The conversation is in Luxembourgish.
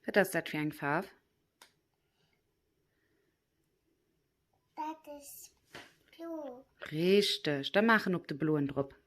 Wat ass dat fir eng Faarf? Dat ass blo. Richteg. Da maach en op de bloen drop.